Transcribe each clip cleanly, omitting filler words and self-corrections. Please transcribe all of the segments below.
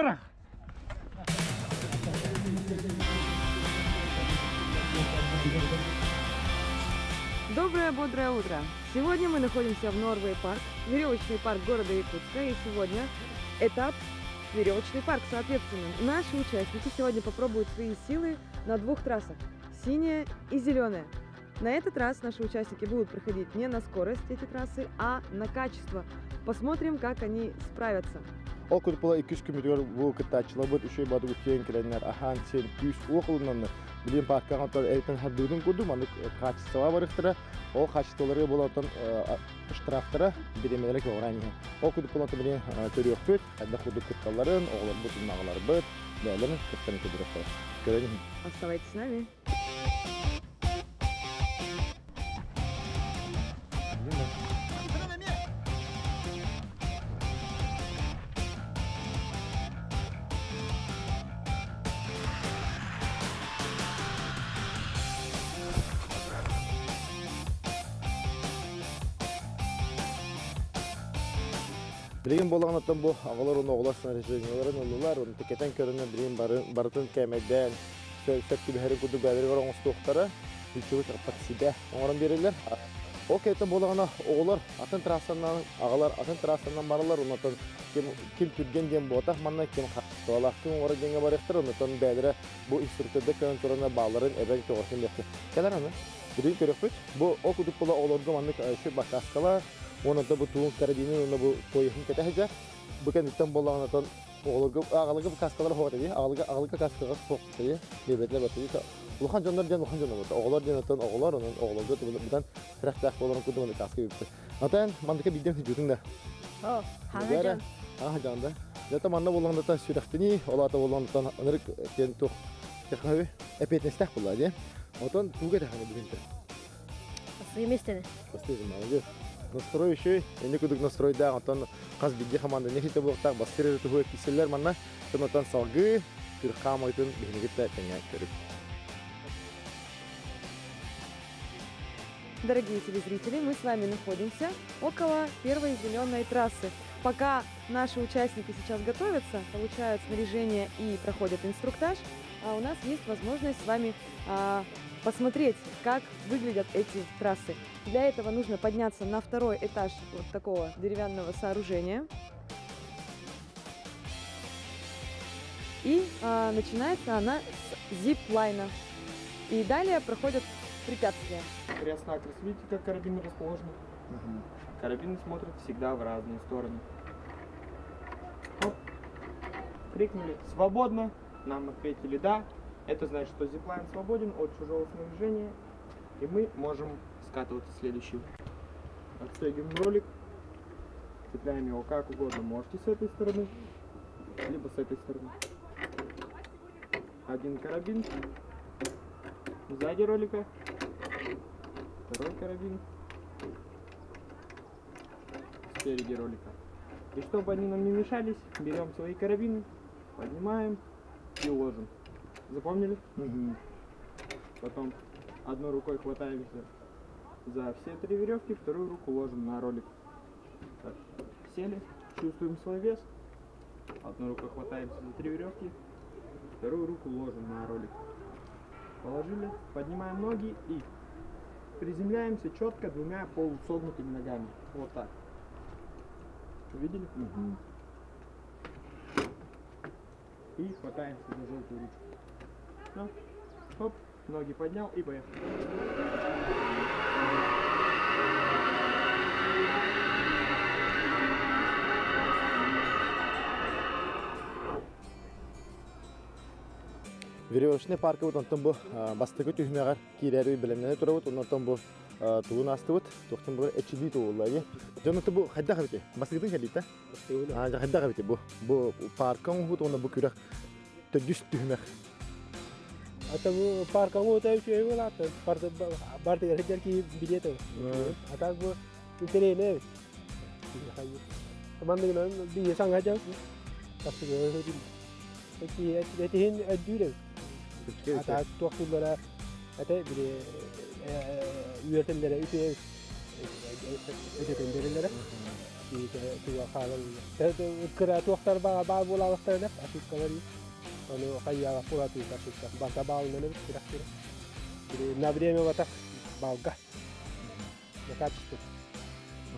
Бырах! Доброе бодрое утро! Сегодня мы находимся в Норвей парк, веревочный парк города Якутска. И сегодня этап веревочный парк. Соответственно, наши участники сегодня попробуют свои силы на двух трассах – синяя и зеленая. На этот раз наши участники будут проходить не на скорость эти трассы, а на качество. Посмотрим, как они справятся. Ол курдук була иккис күммүтүгэр бу кыттааччыларбыт үчүгэй баҕайытык тиийэн кэлэннэр аһаан сиэн күүс уох ылынаннар билигин пааркаҕа оттон эйтэн хардыытын курдук маннык хаачыстыбаҕа барыахтара. Ол хаачыстыбаларыгар буолан оттон штрафтара бириэмэлэрэ көҕүрээн иһэр. Ол курдук буолан билигин көрүөхпүт, хайдах курдук кытталларын, оҕолорбут, аҕаларбыт бэйэлэрин кыттан көрдөрүөхтэрэ. Көрөн иһин. Оставайтесь с нами. Билигин буоллаҕына бу аҕалар уонна оҕолор снаряжениеларын ыллылар, уонна кэтэн көрөнөн билигин барытын кээмэйдээн сөп түбэһэрин курдук бэйэлэригэр оҥостуохтара, ключевых под себя оҥорон биэрэллэр. Ол кэнниттэн буоллаҕына оҕолор атын трассанан, аҕалар атын трассанан бараллар, онтон ким, ким түргэн диэн буотах манна, ким хаалаахтык оҥорор диэҥҥэ барыахтар, онтон бэйэлэрэ бу инструктордар көрөн туран баалларын эбэн көҕөрсөн диэхтэр. Кэлэр аны. Билигин көрүөхпүт. Бу ол курдук буола оҕолорго маннык еще бакааскалар, уонна бу туун карабинын уонна бу пояһын кэтэһэ Бу кэнниттэн буоллаҕына оҕолорго аҕаларга бу каскалара суох этэ дии. Аҕаларга аҕаларга каскаҕа суох этэ дии. Диэбэтилэр баттыы. Улахан дьоннор диэн улахан дьоннор буолта. Оҕолор диэн оттон оҕолор, онон оҕолорго быдан тирэхтээх буоларын курдук маннык каска бүппүт. Атан мандыка биирдэм сылдьыбытыҥ да. Оо, хаҥа дьон. Хаҥа дьон да. Дьэ манна буоллаҕына сүрэхтэнии, ол аата буоллаҕына ынырык диэн туох технология эпиэтинэстээх буолла диэн. Отон тугу этэххинэ бүгүнтэн? Бастакы миэстэни. Бастакы молодец. Настрой еще эни кудук настройдаах, онтон хас биирдии команда не хите буолуохтаах бастыыр эрэ туһугар киирсэллэр манна. Онтон салгыы күрэх хаамыытын биһиги кытта тэҥҥэ көрүк. Дорогие телезрители, мы с вами находимся около первой зеленой трассы. Пока наши участники сейчас готовятся, получают снаряжение и проходят инструктаж, а у нас есть возможность с вами посмотреть, как выглядят эти трассы. Для этого нужно подняться на второй этаж вот такого деревянного сооружения. И начинается она с зиплайна. И далее проходят препятствия. Крест-накрест, видите, как карабины расположены? Карабины смотрят всегда в разные стороны. Оп. Крикнули «Свободно!» Нам ответили «Да». Это значит, что зиплайн свободен от чужого снаряжения, и мы можем скатываться следующий. Отстегиваем ролик, цепляем его как угодно. Можете с этой стороны, либо с этой стороны. Один карабин сзади ролика, второй карабин спереди ролика. И чтобы они нам не мешались, берем свои карабины, поднимаем и ложим. Запомнили? Угу. Потом одной рукой хватаемся за все три веревки, вторую руку ложим на ролик. Так, сели, чувствуем свой вес. Одной рукой хватаемся за три веревки, вторую руку ложим на ролик. Положили, поднимаем ноги и приземляемся четко двумя полусогнутыми ногами. Вот так. Увидели? Угу. И хватаемся за желтую ручку. Все. Хоп, ноги поднял и поехали. Веревочный парка вот онтон бу бастакы түһүмэҕэр киирээри бэлэмнэнэ турабыт, онтон бу тугун астыбыт, туохтан бу эчилии тугулла дии. Дьон бу хайдах эбити? Бастакытын кэлиитэ? Хайдах эбити бу? Бу парка оҥоһут уонна бу күрэх төрдүс түһүмэх. Ата бу парка оҥоһута үчүгэй буолаата. Бардыгар сылдьар киһи билиэ этэ. А так бу интэриэһинэй эбит. Манныгынан биһи саҥа дьон тахсыгы этиһин өйдүүр эбит. Ата туох тыллара ата били үөрэтэллэрэ үчүгэй эбит. Өтөтөн биэрэллэрэ. Кыра туохтар баар буолаабыттар ошибкалар ону хайяга пулатыыта ошибка барта баалынан эбит кирах на время батах балга на качество.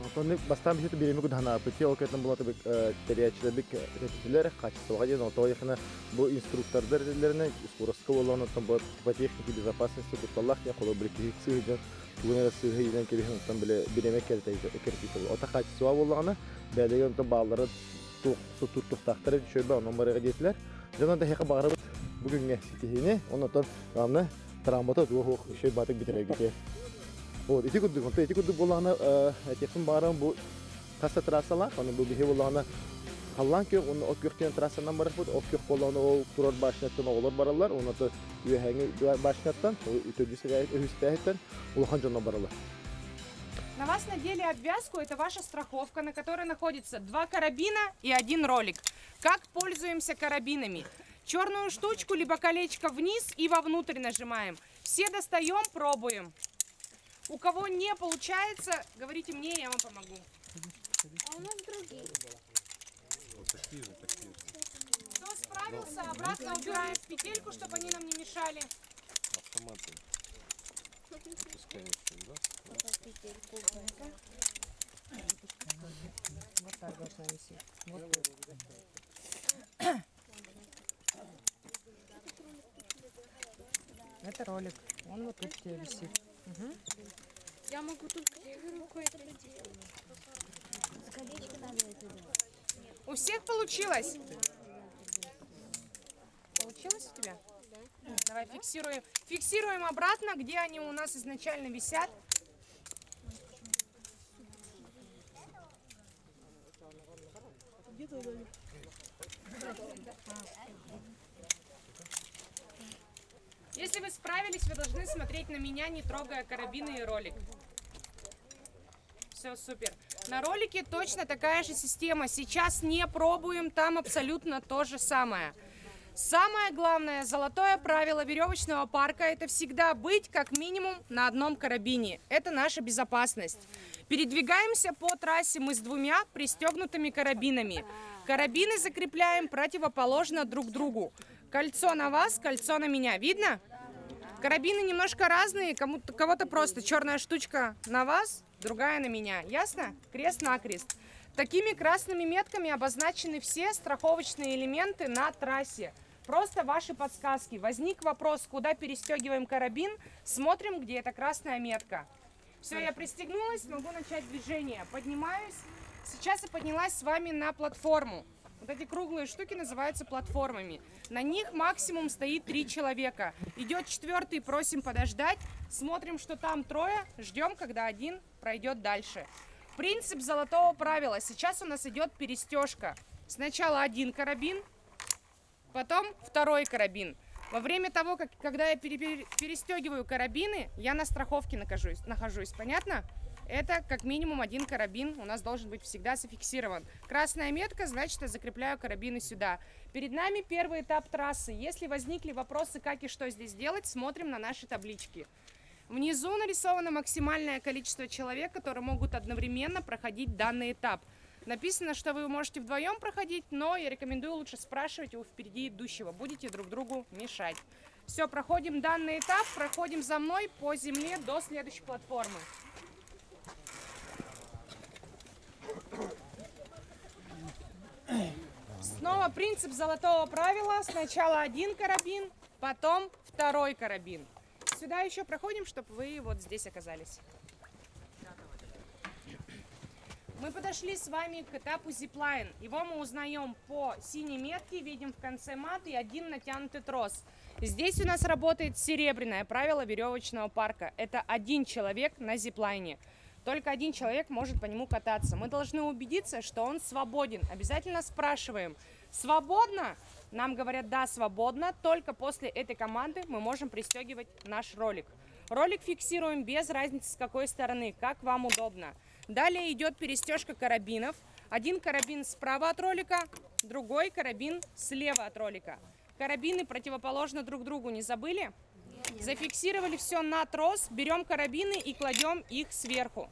Онтон бастаан биһиги бириэмэ кудаһанааппыт ол кэтэн булата тэрийээччилэрбит этитилэр качествоҕа диэн отоо яхына бу инструктордар этиллэринэ скоростка буоллаҕына оттон по технике безопасности кутталлаах диэн холобур киһи сыыһыдьан тугун эрэ сыыһа иинэн кэбиһэн оттон бile бириэмэ кэртиитэ ота качество буоллаҕына бээлэгэ онтон бааллара туттуктаахтар үчүгэй онон барыга диэтилэр дьон да эһиэхэ баҕарабыт бүгүҥҥэ ситиһиини оннотон главное травмата туох үчүгэй баатык бүтэрэргитигэр. Вот, ити курдук, онто ити курдук буоллаҕына, этиэхпин баҕарам бу хас да трассалаах, ону бу биһи буоллаҕына халлаан күөх уонна от күөх диэн трассанан барарбыт, от күөх буоллаҕына ол турар башняттан оҕолор бараллар, уонна то үөһээҥи башняттан, төрдүс үһүстээһиттэн улахан дьоннор бараллар. На вас надели обвязку, это ваша страховка, на которой находится два карабина и один ролик. Как пользуемся карабинами? Черную штучку, либо колечко вниз и вовнутрь нажимаем. Все достаем, пробуем. У кого не получается, говорите мне, я вам помогу. А у нас другие. Кто справился, обратно убираем в петельку, чтобы они нам не мешали. Автоматы. Бесконечные, да? Вот так должна висеть. Вот. Это ролик. Он вот тут тебе висит. Угу. Я могу только левой рукой это делать. У всех получилось? Получилось у тебя? Да. Давай фиксируем. Фиксируем обратно, где они у нас изначально висят. Если вы справились, вы должны смотреть на меня, не трогая карабины и ролик. Все, супер. На ролике точно такая же система. Сейчас не пробуем, там абсолютно то же самое. Самое главное, золотое правило веревочного парка – это всегда быть как минимум на одном карабине. Это наша безопасность. Передвигаемся по трассе мы с двумя пристегнутыми карабинами. Карабины закрепляем противоположно друг другу. Кольцо на вас, кольцо на меня. Видно? Карабины немножко разные, кого-то просто черная штучка на вас, другая на меня. Ясно? Крест-накрест. Такими красными метками обозначены все страховочные элементы на трассе. Просто ваши подсказки. Возник вопрос, куда перестегиваем карабин, смотрим, где эта красная метка. Все, я пристегнулась, могу начать движение. Поднимаюсь. Сейчас я поднялась с вами на платформу. Вот эти круглые штуки называются платформами. На них максимум стоит 3 человека. Идет четвертый, просим подождать. Смотрим, что там трое, ждем, когда один пройдет дальше. Принцип золотого правила. Сейчас у нас идет перестежка. Сначала один карабин, потом второй карабин. Во время того, когда я перестегиваю карабины, я на страховке нахожусь. Понятно? Это как минимум один карабин у нас должен быть всегда зафиксирован. Красная метка, значит, я закрепляю карабины сюда. Перед нами первый этап трассы. Если возникли вопросы, как и что здесь делать, смотрим на наши таблички. Внизу нарисовано максимальное количество человек, которые могут одновременно проходить данный этап. Написано, что вы можете вдвоем проходить, но я рекомендую лучше спрашивать у впереди идущего. Будете друг другу мешать. Все, проходим данный этап, проходим за мной по земле до следующей платформы. Снова принцип золотого правила. Сначала один карабин, потом второй карабин. Сюда еще проходим, чтобы вы вот здесь оказались. Мы подошли с вами к этапу зиплайн. Его мы узнаем по синей метке, видим в конце мат и один натянутый трос. Здесь у нас работает серебряное правило веревочного парка. Это один человек на зиплайне. Только один человек может по нему кататься. Мы должны убедиться, что он свободен. Обязательно спрашиваем. Свободно? Нам говорят, да, свободно. Только после этой команды мы можем пристегивать наш ролик. Ролик фиксируем без разницы с какой стороны, как вам удобно. Далее идет перестежка карабинов. Один карабин справа от ролика, другой карабин слева от ролика. Карабины противоположны друг другу, не забыли? Нет. Зафиксировали все на трос, берем карабины и кладем их сверху.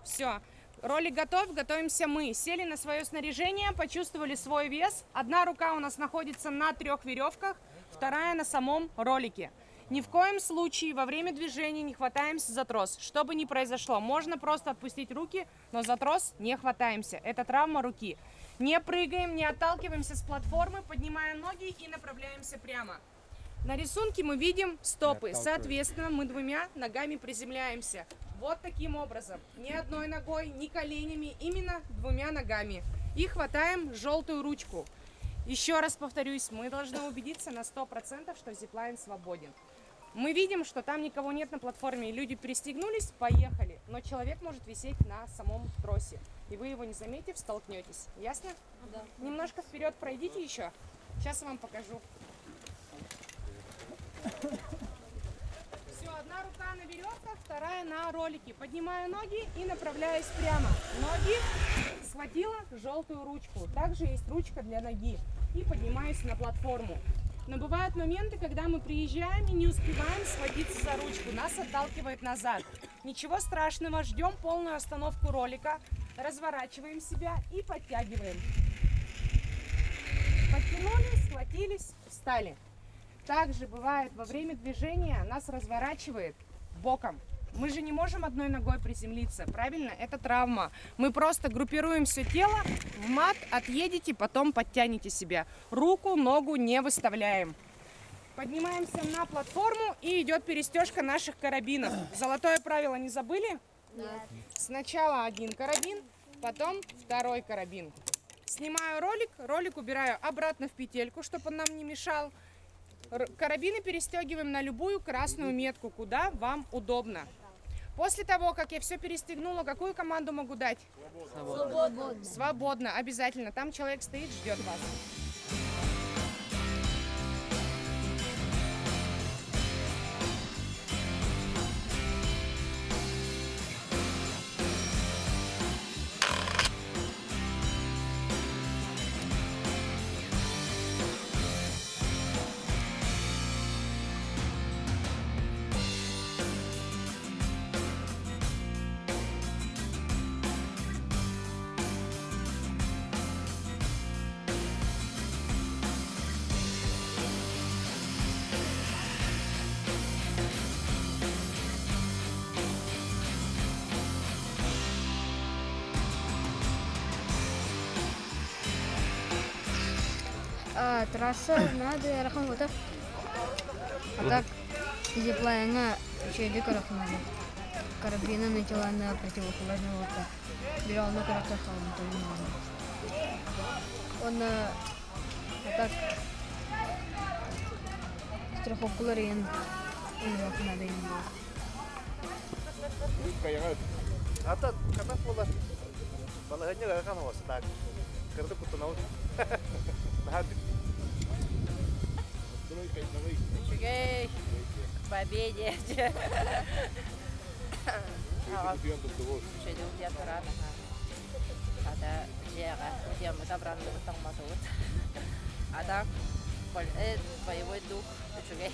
Все. Ролик готов, готовимся мы. Сели на свое снаряжение, почувствовали свой вес. Одна рука у нас находится на трех веревках, вторая на самом ролике. Ни в коем случае во время движения не хватаемся за трос. Что бы ни произошло, можно просто отпустить руки, но за трос не хватаемся. Это травма руки. Не прыгаем, не отталкиваемся с платформы, поднимаем ноги и направляемся прямо. На рисунке мы видим стопы. Соответственно, мы двумя ногами приземляемся. Вот таким образом. Ни одной ногой, ни коленями, именно двумя ногами. И хватаем желтую ручку. Еще раз повторюсь, мы должны убедиться на 100%, что зиплайн свободен. Мы видим, что там никого нет на платформе, люди пристегнулись, поехали. Но человек может висеть на самом тросе. И вы его не заметив, столкнетесь. Ясно? Да. Немножко вперед пройдите еще. Сейчас я вам покажу. Все, одна рука на веревках, вторая на ролике. Поднимаю ноги и направляюсь прямо. Ноги схватила желтую ручку. Также есть ручка для ноги. И поднимаюсь на платформу. Но бывают моменты, когда мы приезжаем и не успеваем схватиться за ручку. Нас отталкивает назад. Ничего страшного, ждем полную остановку ролика. Разворачиваем себя и подтягиваем. Подтянули, схватились, встали. Также бывает во время движения нас разворачивает боком. Мы же не можем одной ногой приземлиться, правильно? Это травма. Мы просто группируем все тело, в мат отъедете, потом подтянете себя. Руку, ногу не выставляем. Поднимаемся на платформу и идет перестежка наших карабинов. Золотое правило не забыли? Нет. Сначала один карабин, потом второй карабин. Снимаю ролик, ролик убираю обратно в петельку, чтобы он нам не мешал. Карабины перестегиваем на любую красную метку, куда вам удобно. После того, как я все перестегнула, какую команду могу дать? Свободно. Свободно, обязательно. Там человек стоит, ждет вас. Трасса надо рахматов. А так зиплайна еще и рахматов. Карабина начала на противоположную вот так. Берел на каратаха, он а так страховку ларин. Надо им. Ата ката пола. Балагanya kan was так. Кырды кутунау. Үчүгэй, к победе. А так, боевой дух, үчүгэй.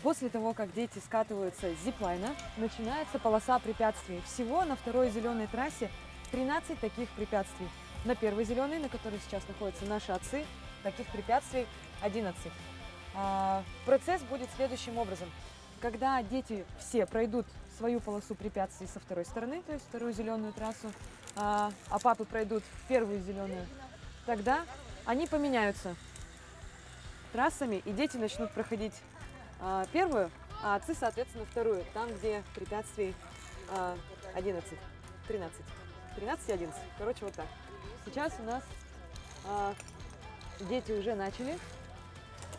После того, как дети скатываются с зиплайна, начинается полоса препятствий. Всего на второй зеленой трассе 13 таких препятствий. На первой зеленой, на которой сейчас находятся наши отцы, таких препятствий 11. Процесс будет следующим образом. Когда дети все пройдут свою полосу препятствий со второй стороны, то есть вторую зеленую трассу, а папы пройдут первую зеленую, тогда они поменяются трассами, и дети начнут проходить первую, а отцы, соответственно, вторую, там, где препятствий 11, 13, 13 и 11. Короче, вот так. Сейчас у нас дети уже начали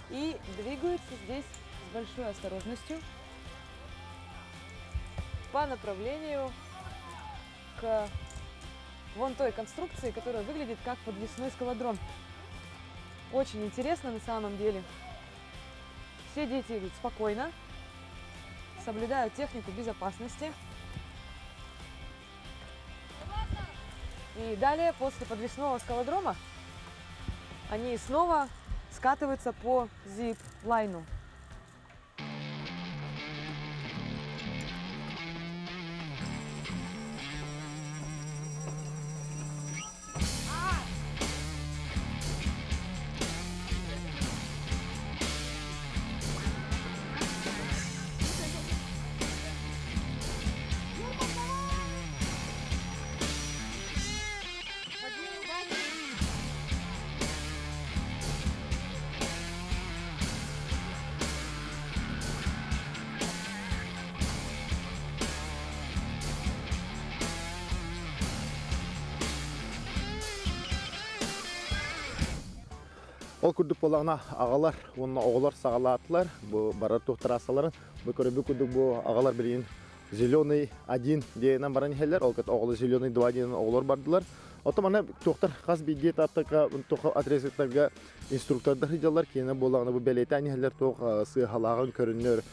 и двигаются здесь с большой осторожностью по направлению к вон той конструкции, которая выглядит как подвесной скалодром. Очень интересно на самом деле. Все дети идут спокойно, соблюдают технику безопасности. И далее, после подвесного скалодрома, они снова скатываются по зип-лайну. Ол курдук буоллаҕына аҕалар уонна оҕолор саҕалаатылар бу барар туох трассаларын. Бу көрөбүт курдук бу аҕалар билигин зеленый один диэнэн баран иһэллэр. Ол кытта оҕолор зеленый два диэнэн оҕолор бардылар. Оттон манна туохтар хас биирдии этаптарга туох отрезоктарга инструктордар сылдьаллар. Киэнэ буоллаҕына бу бэлиэтээн иһэллэр туох сыаһалааҕын көрүннөр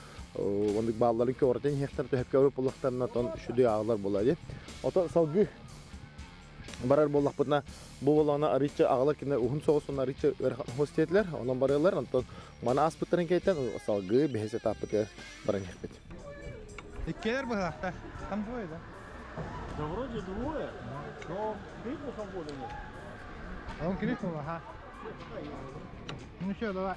оннук баалларын көҕүрэтэн иһиэхтэр төһөпкө барар буоллахтарына отон үчүгэй ааҕылар буолаа дии. Ото салгыы барар буоллахпытына бу буоллаҕына арыычча аҕалар кинилэр уһун соҕус уонна арыычча ыарахан соҕус диэтилэр онон барыаллар онтон маны ааспыттарын кэнниттэн салгыы бэһис этаппытыгар баран иһэхпит. Иккилэр быһаахтар. Там двое, да? Да вроде двое, но крикнул свободу нет. А он крикнул, ага. Ну все, давай.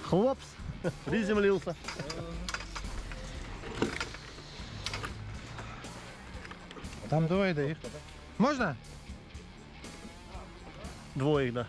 Хлопс, приземлился. Там двое, да, их. Можно? Двое их, да.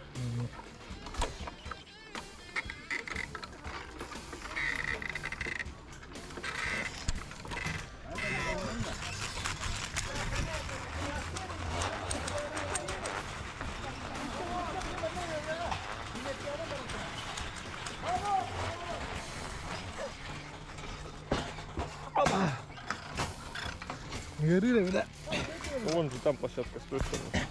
Горы, да? Вон же там площадка с той стороны.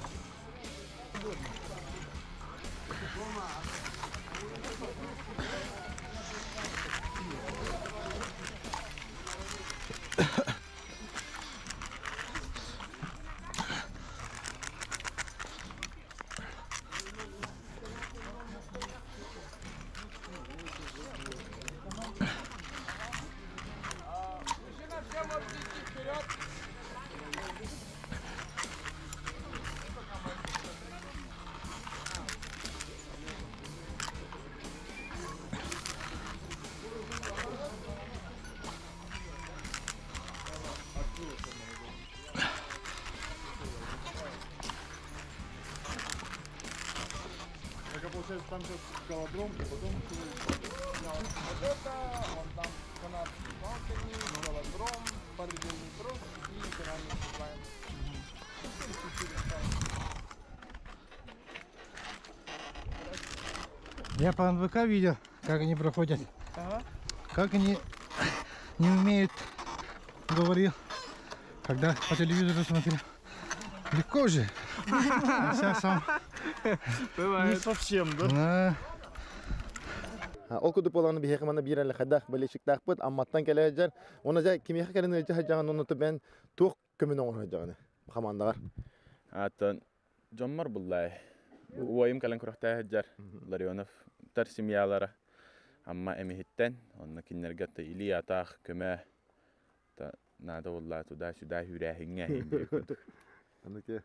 Так, а получается там сейчас скалодром, и потом вот это, вон там канат с палками, скалодром, подредельный трос и финальный зиплайн. Я по НВК видел, как они проходят. Ага. Как они не умеют, говорил, когда по телевизору смотрел. Легко же. А сейчас сам. Не совсем, да? Да. Ол курдук буоллаҕына биһиэхэ манна биир элэхэдээх болельщиктаахпыт Амматтан кэлэ сылдьар. Уонна дьэ кимиэхэ кэлэн ыалдьа сылдьаҕын уонна бэйэн туох көмөнү оҥоро сылдьаҕыный хамаандаҕар? Ааттан дьоммор буллай. Убайым кэлэн күрэхтэһэ сылдьар Ларионов тар семьялара Амма эмиһиттэн онно кинилэргэ илии атаах көмө наада буолла туда-сюда үүрээһиҥҥэ Аныке.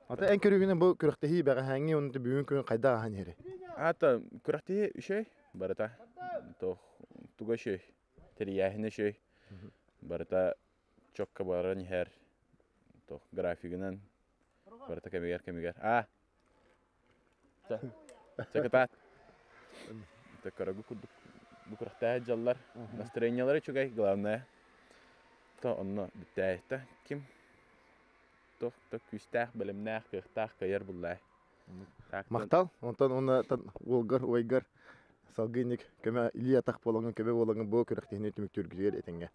Ата эн көрүгүнэн бу күрэхтэһии бэҕэһээҥҥи уонна бүгүн күн хайдах аһан иһэрий? Ата күрэхтэһии үчүгэй барыта. Туох туга үчүгэй, тэрийээһинэ үчүгэй. Барыта чокка баран иһэр. Туох графигынан барыта кэмигэр кэмигэр. А Чакытаат. Көрөгү курдук бу күрэхтэһэ дьаллар. Настроениелара үчүгэй, главное. То онно бүттээйитэ ким? Туох да күүстээх, бэлэмнээх, кыахтаах кыайар буллай. Махтал. Онтон уонна уолгар, уойгар салгыы инник көмө илии атах буолаҥын, көмө буолаҥын бу күрэхтэһиини түмүктүүргүтүгэр этэҥҥэ.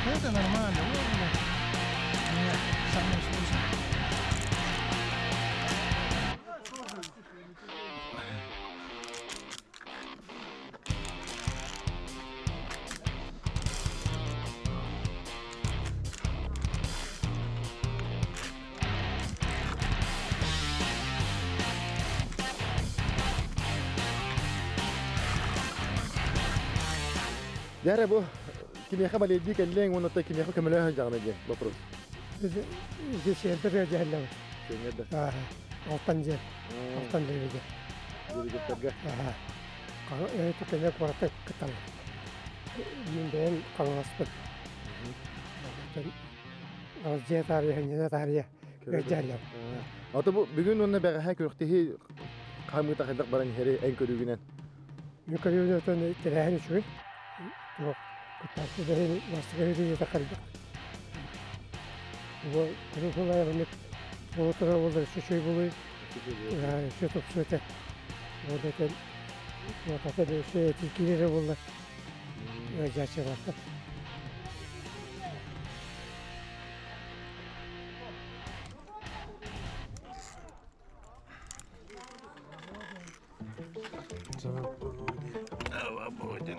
Это нормально. Мне самое сложное. Дьэ бу кимиэхэ балейдии кэллиэҥ уонна кимиэхэ көмөлөһө дьаҕана диэн вопрос. Здесь энтер дьаһаллабыт. Сиэннэр да. Алтан дьэ. Алтан дьэ. Диригиттэргэ. Ага. Кэнэ куората кытал. Мин бэйэм Хаҥаласпыт. Дьиэ таарыйа, ханньана таарыйа. Дьаһаллабыт. Ата бу бүгүн уонна бэҕэһээ күрэхтэһии хаамыыта хайдах баран иһэрий эн көрүүгүнэн? Мин көрүүбүнэн тэрээһин үчүгэй. Туох кыттааччы да иһин бастакы иһин тахарбыт. Бу күрү маннык буолутара буоллар үчүгэй буолуй. Өссө тупсуо этэ. Ол этэн туотата да өссө этии киирэрэ буоллар. Ыалдьааччылартан. Свободен.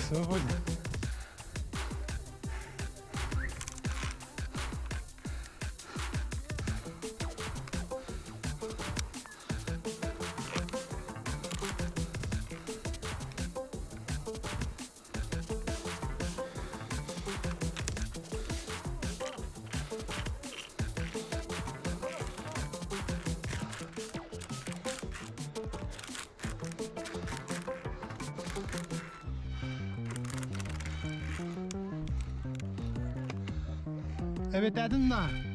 Свободен. Evet adın ne?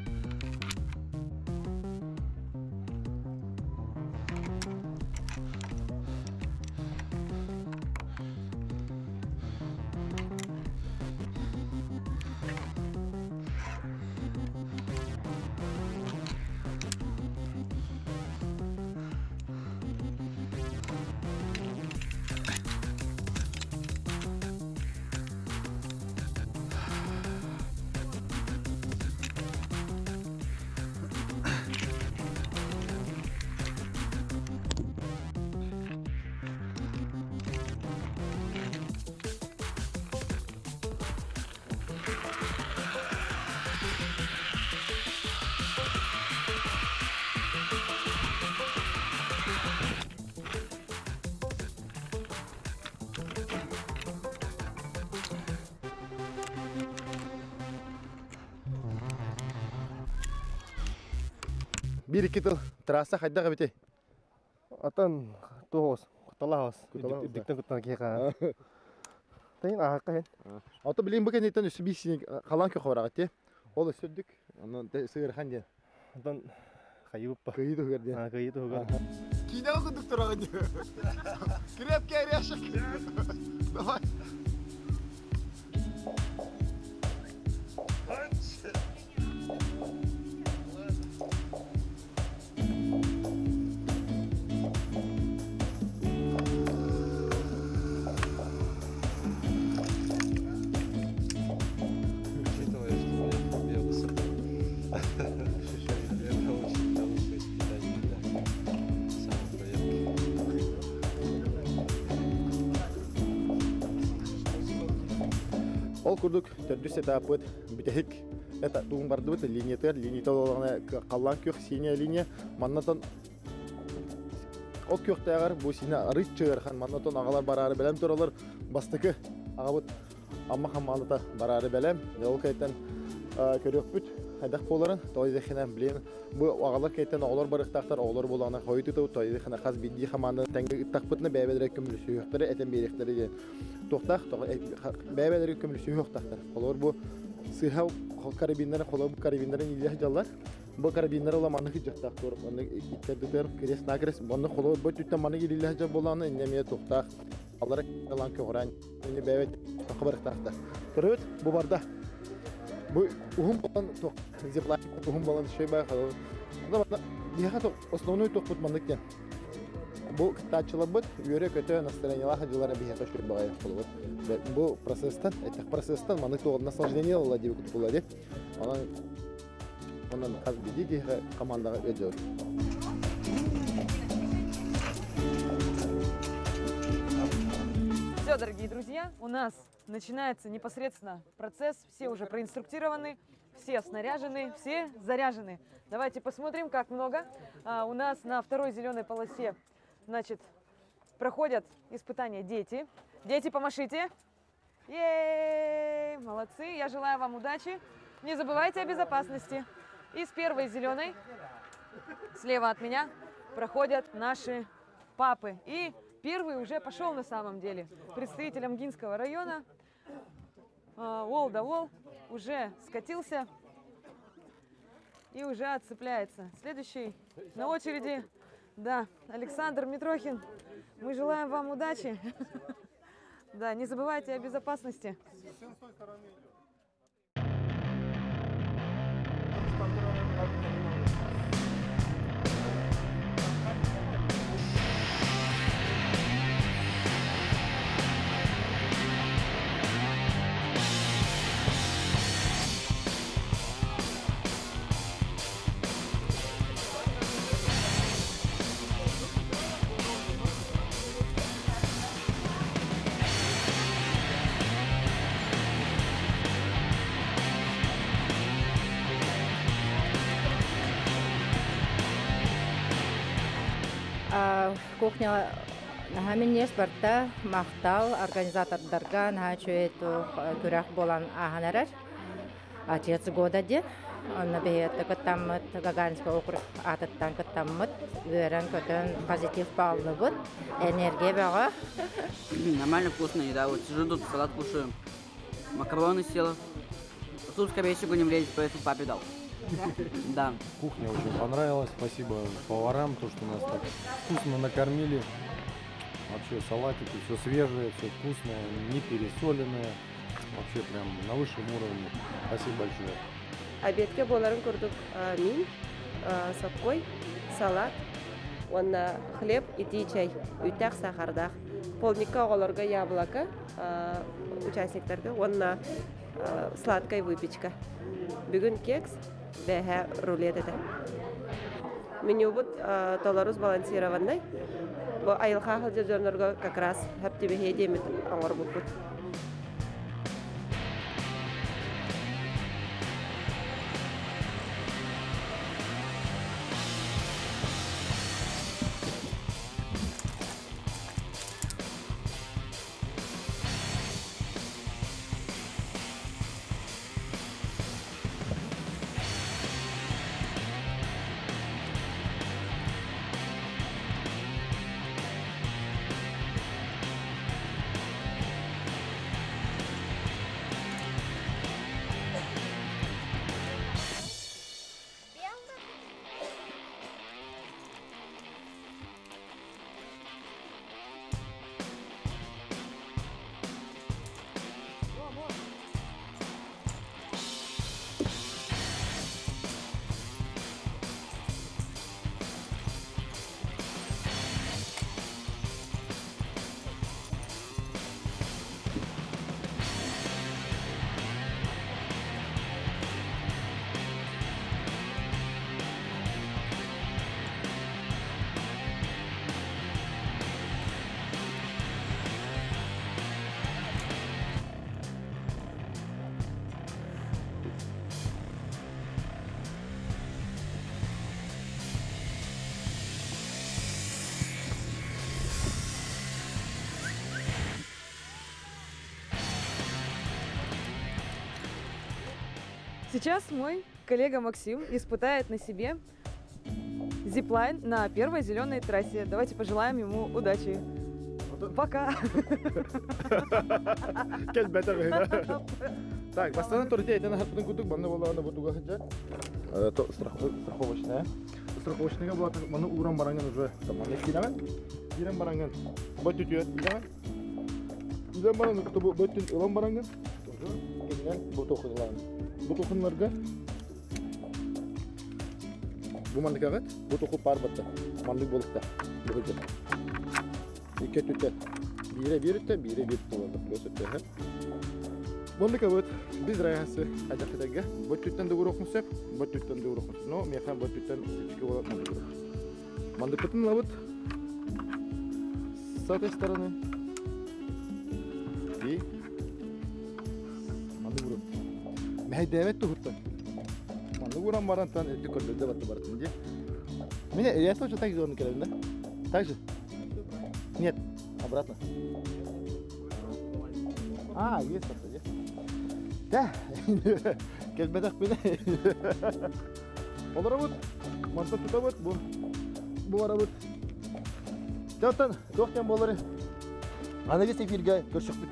Бир икки тыл трасса хайдах эбитий? Атын туос, куталаос. Куталаос, да. Диктен куттан киха. Тайын ахакка хен. Ото билин бу кэнниттэн үсү биир халан көхөөрөҕүт дии. Ол өссө үрдүк. Онон сыгырхан диэн. Онтон хайыбыппа. Кыйы туһугар диэн. А, кыйы туһугар. Киинэҕэ курдук тураҕын дии. Крепкий орешек. Давай. Учитывая, что у меня фобия высоты. Это очень хорошее испытание для самопроверки. Ол курдук төрдүс этаппыт бүтэһик это тугун бардыбыт линиятыгар линията олоҕуна халлаан күөх синяя линия маннатан ол күөхтээҕэр бу сине арыт чыырхан маннатан аҕалар бараары бэлэм туралар бастакы аҕабыт Амма хамаалата бараары бэлэм ол кайтан көрүөхпүт хайдах буоларын тоойдехина блин бу аҕалар кайтан оҕолор барыахтаахтар оҕолор буолаҕына хойутуту тоойдехина хас биирдии хамаанданы тэҥҥэ ыттахпытына бэйэбэлэрэ көмүлүсүһүөхтэрэ этэн биэриэхтэрэ диэн туохтаах бэйэбэлэрэ көмүлүсүһүөхтаахтар холобур бу сыыһа карабиннары холобур карабиннарын илиэх дьаллар бу карабиннары ола маннык дьахтаах тур маннык иккэрдитер крест накрест маннык холобур бу түттэн маннык илиилээх дьал буолаҕына иннэ эмиэ туохтаах аллара ылан көҕүрээн иннэ бэйэбэт хабарыктаахтар көрөбүт бу барда бу уһун болан туох зиплайн уһун болан шей бай холобур биһиэхэ основной туохпут маннык диэн бу кыттааччыларбыт үөрэ-көтө настроениелаах дьыллара биһиэхэ үчүгэй баҕайы холобур бу процесстан этэх процесстан маннык туох наслаждение ылла диэбит буолла дии онон онон хас биирдии киһиэхэ командаҕа ыалдьабыт. Все, дорогие друзья, у нас начинается непосредственно процесс. Все уже проинструктированы, все снаряжены, все заряжены. Давайте посмотрим, как много. У нас на второй зеленой полосе, значит, проходят испытания дети. Дети, помашите. Ей, молодцы, я желаю вам удачи. Не забывайте о безопасности. И с первой зеленой, слева от меня, проходят наши папы. И первый уже пошел на самом деле. Представитель Амгинского района, Уол да Уол, уже скатился и уже отцепляется. Следующий на очереди, да, Александр Митрохин. Мы желаем вам удачи. Да, не забывайте о безопасности. Кухня наһаа минньигэс барда, махтал организатордарга наһаа үчүгэй күрэх буолан ааһан эрэр. Отец года диэн. Онно биһиэхэ кыттаммыт, Гагаринскай округ аатыттан кыттаммыт, үөрэн-көтөн позитив бааллыбыт, энергия бөҕө. Нормально вкусная еда. Вот сижу тут, салат кушаю. Макароны съела. Суп, скорее всего, не влезет, поэтому папе дал. Да. Кухня очень понравилась. Спасибо поварам, то, что нас так вкусно накормили. Вообще салатики, все свежее, все вкусное, не пересоленное. Вообще прям на высшем уровне. Спасибо большое. Обедке буоларын курдук миин, соккой, салат уонна хлеб, итии чай, үүттээх саахардаах. Полдникка оҕолорго яблоко, участниктарга уонна сладкая выпечка. Бүгүн кекс, бэһэ рулет этэ. Менюбут толору сбалансированный. Бу айылҕа сылдьар дьоннорго как раз хэптибэһиэ диэммит оҥорбуппут. Сейчас мой коллега Максим испытает на себе зиплайн на первой зеленой трассе. Давайте пожелаем ему удачи. Пока. Так, бастан турте этен хаттын кутук манны боллаганда бутуга хыджа. То страховочная. Страховочныйга була маны уран баранган уже таман кирәмен. Кирән баранган. Бот түтү кирәмен. Илен баранган бу бөтүн ылан баранган. Тоже кенен бу тохылан. Бу тохыннарга бу мандыкагат бу тоху пар батта. Мандык болукта. Бу хыджа. Икке түтә. Бире бирте, бире бир болду. Плюс өттө. Бондыка вот без раясы ажакытага. Бот түттен да урок мусеп, бот түттен да урок мусеп. Но механ бот түттен чүчкө болот мандык. Мандыкытын лабыт. С этой стороны. И мандык урок. Мехай девет тухуттан. Мандык уран барантан өтү көрдө батты бартын ди. Меня я тоже так сделал, да? Так же? Нет, обратно. А, есть такой, да? Да. Келбедак бene. Олар вот, манта тута вот, бу. Бу бара вот. Жаттан, тоқтан болары. Аны эфирге көршөкпүт.